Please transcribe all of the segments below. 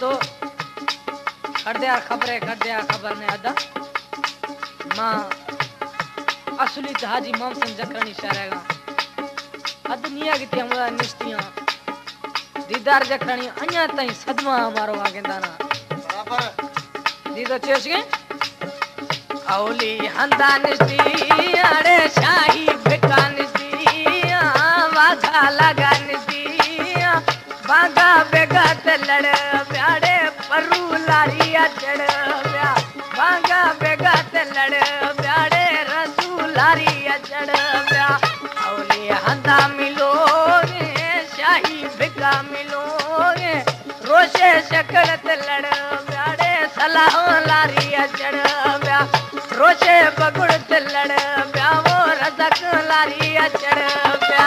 تو کھڑدیا خبرے، کھڑدیا خبر نے ادا۔ ماں اصلی حاجی محمد حسن جکھرانی شہر ہے گا۔ اد نیا کی تھی ہمارا نشتیاں۔ دیدار جکھرانی انیا تائیں صدمہ ہمارو آگے دانا۔ برابر۔ دیدو چیش گئے؟ اولی ہندا نشتی، اڑے شاہی بھکا نشتی، واگھا لگا نشتی، بانگا بیگا تے لڑ بیاڑے پرو لاری چڑھ بیا، بانگا بیگا تے لڑ بیاڑے رسو لاری چڑھ بیا۔ اولی ہندا ملو گے، شاہی بھکا ملو گے، روشے شکل تے لڑ بیاڑے سلاح لاری چڑھ بیا، روشے بگڑ تے لڑ بیا، وہ رزق لاری چڑھ بیا۔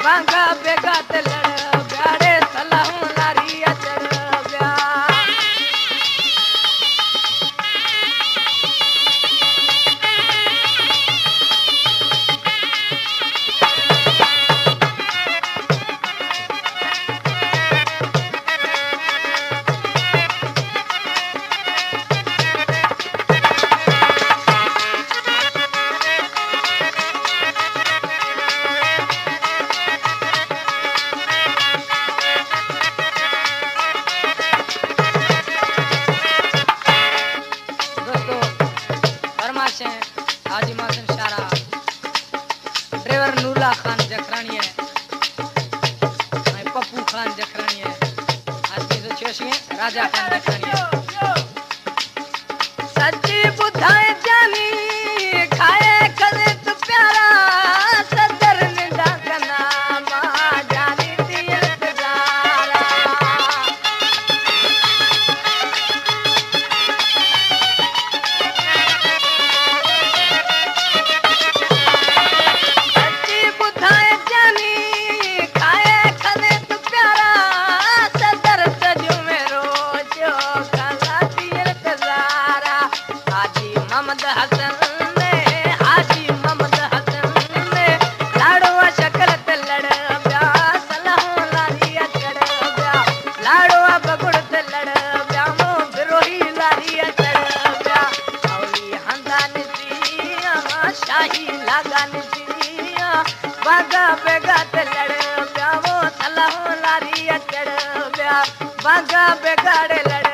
بانگا بیگا تے لڑ بیاڑے، سلاہوں لاری اچڑ بیا۔ دوستو، فرمائش ہے حاجی محسن شارا، ڈرائیور نورلا خان جکھرانی ہے، پپو خان جکھرانی ہے، آج کی جو چوشی ہیں راجا خان جکھرانی ہے۔ سچی ٻڌائي جاني، کائي ڪري تون پيارا، صدر ننڊا ڪنا مان جاني تي انتظار. سچي ٻڌائي جاني، کائي ڪري تون پيارا، صدر سڄو ۾ روچو ڪلا تي انتظار. حاجي محمد حسن، حاجي محمد حسن، لاڙو شڪر تي لڙ ٻيا، سلام لاري اچڙ ٻيا، لاڙو بگڙ تي لڙ ٻيا، مون بروهي لاري اچڙ ٻيا. اوي هندا نسي، شاهي لاڳا نسي، باغا بيگا تي لڙ ٻيا، مون سلام لاري اچڙ ٻيا، باغا بيگاڙي لڙ